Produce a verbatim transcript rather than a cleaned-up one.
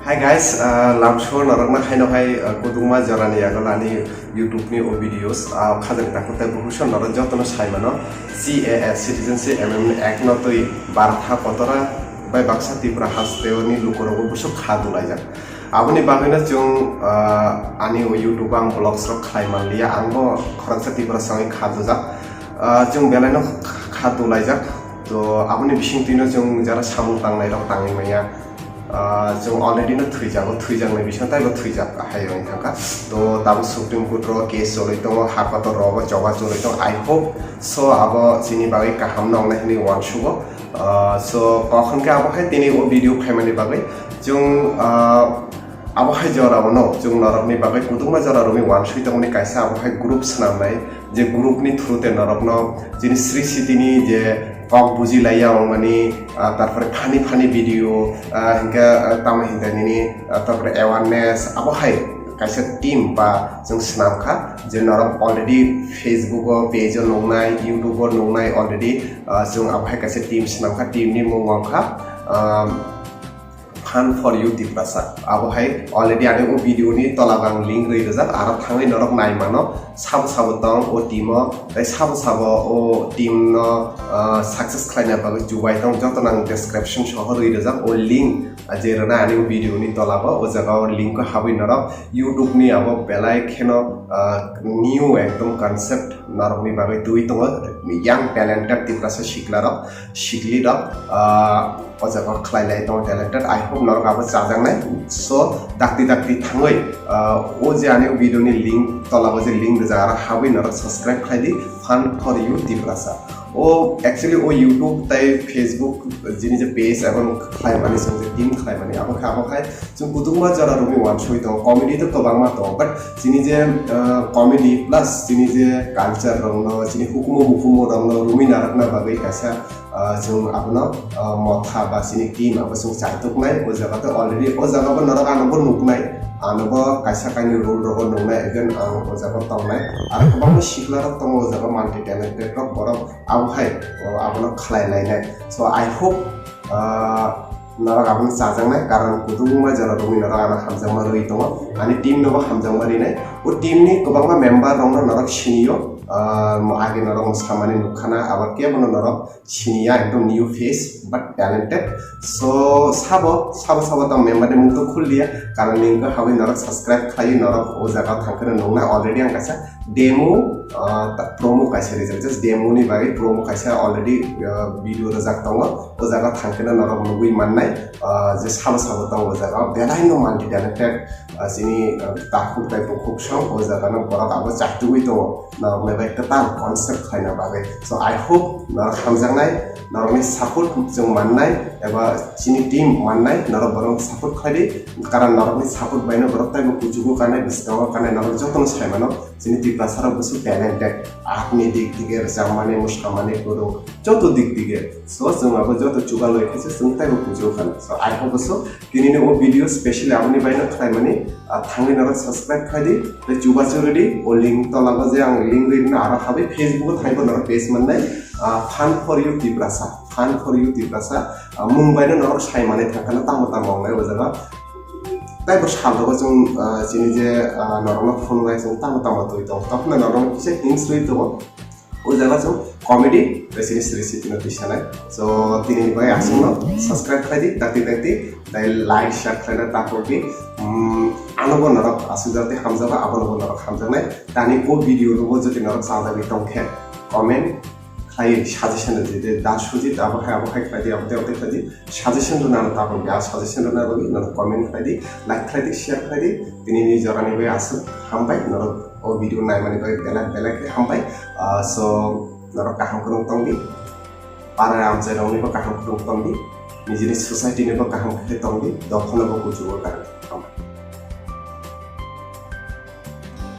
Hi guys, uh, lamsor norokno haino hai, uh, kudungma jorani yago ani YouTube ni o videos, uh, khajani takhuk tei bukhuk son norok jotono sai mano. C A A Citizenship Amendment Act no twi Bharat ha kotora bai baksa Tripura hasteo ni lukorok bo busuk kha dulaijak. Aboni bagwino chwng, uh, ani o YouTube ang vlogs rok khlai manliya, ang bo khoroksa Tripura songwi kha dujak. Uh, chwng belaino kha dulaijak. To aboni bisingtwino chwng jara samung tangnai rok tangwi manya. Ah, chwng already no thwijago, thwijaknai bising taibo thwijak hai wng thangkha. To tabuk Supreme Court ro case cholwi tongo, ha kotor rogo choba cholwi tongo. I hope so abo chini bagwi kaham no wngnai hinwi uansugo. Ah, so kok hwnkhe abo hai tini o video phaimani bagwi chwng, ah, abo hai jora o no chwng norokni bagwi kudukma jora romwi uansui tongmani kaisa abo hai group swnamnai. Je group ni through te norokno chini Sri City ni je kok buji laiya wngmani, ah, tarpore funny funny video, ah, hinkhe, ah, tamo hinkhe nini, ah, tarpore awareness abo hai kaisa team ba chwng swnam kha je norok already Facebook o page o nungnai, YouTube o nungnai already, ah, chwng abo hai kaisa team swnam kha, team ni mung wng kha, ah, Fun for You Tiprasa. Abo hai already ani o video ni tola o ang link rwi rijak, aro thangwi norok nai mano, sabo sabo tong o team o, tei sabo sabo o team no, ah, success khlaina bagwi chubai tong, joto no ang description soho rwi rijak o link, ah, je rwna ani o video ni tola o, o jaga o link o habwi norok YouTube ni abo belai kheno, ah, new ekdom concept norok ni bagwi twi tongo, young talented Tiprasa sikla rok, sikli rok, ah, o jaga o khlai lai tongo talented. I hope norok abo chajaknai. So, dakti dakti thangwi, ah, o je ani video ni link, tola o je link rijak, aro habwi norok subscribe khlai di, Fun for You Tiprasa. O, actually, o YouTube tei Facebook jini je page ebong khlai mani, chwng je team khlai mani, abo khe, abo khai chwng kudukma jora romwi uansui tongo, comedy to kwbangma tongo, but chini je, ah, comedy plus chini je culture rokno, chini hukumu mukumu rokno romwi narwkna bagwi kaisa, ah, chwng abono, ah, motha ba chini team abo chwng chaituknai. O jaga to already o jaga bo norok ano bo nuknai, ano bo kaisa kainwi role rogo nuknai, again ang o jaga tongnai. Aro kwbangma sikla rok tongo o jaga, multi talented rok, borok abo hai, o, abono khlai lainai. So I hope, ah, norok abono chajaknai, karon kudukma jora romwi norok ano hamjakma rwi tongo, ani team no bo hamjakma rinai. O team ni kwbangma member rokno norok siniyo, ah, age norok samani nukkhana, abo kebono norok siniya, ekdom new face but talented. So sabo, sabo, sabo tamo member ni mung to khulliya, karon link o habwi norok subscribe khlaiwi norok o jaga thangkheno nukna. Already ang kaisa demo, ah, ta-, promo kaisa rijak, just demo ni bagwi promo kaisa already, ah, video rwjak tongo, o jaga thangkheno norok nugwi mannai, ah, je sabo sabo tongo o jaga, belai no multi talented, ah, chini, ah, takhuk tei bukhuk song o jaga no borok abo chaitugwi tongo. Norokni bai kwtal concept khlaina bagwi. So I hope norok hamjaknai, norokni support chwng mannai, eba chini team mannai, norok borokno support khlai di, karon norokni support baino borok taibo kuchugo kanai, bwskango kanai, norok jotono sai mano, chini Tiprasa rok bwswk talented, atni dik dige, rwchapmani, mwsamani, kwrwng, joto dik dige. So chwng abo joto chugaloi khaisa chwng taibo kuchugo kanai. So I hope so Tinini o video specially aboni baino khlaimani, ah, thangwi norok subscribe khai di, tei chubachu rw di, o link tola o je ang link rwino aro habwi Facebook o thangwi norok page mannai, ah, Fun for You Tiprasa, Fun for You Tiprasa, ah, mung baino norok sai manwi thangkhana tamo tamo wngnai o jaga. Tei bo sal rogo chwng, ah, chini je, ah, norokno phunuknai chwng tamo tamo twi tongo, tokno norokno kisa hints rwi tongo. O jaga chwng comedy, tei chini Sri Siti no twi sanai. So, tini ni bai aswk no subscribe khlai di, dakti dakti, tei like, share khlai na ta kok di. Hmm, ano bo norok aswk jati hamjago, abo no bo norok hamjaknai. Tani o video no bo jodi norok chajagwi tong khe, comment khlai suggestion rw di, da Sujit abo hai, abo hai khlai di, abo tei abo tei khlai di. Suggestion rwna ano tabuk ya, suggestion rwna bagwi norok comment khlai di, like khlai di, share khlai di. Tini ni jora ni bai aswk hambai, norok o video naimani bai belai belai khe hambai. Ah, so norok kaham kwrwng tong di, para amchai rok ni bo kaham kwrwng tong di, nijini society ni bo kaham khe tong di, dophano bo kuchugo kang di.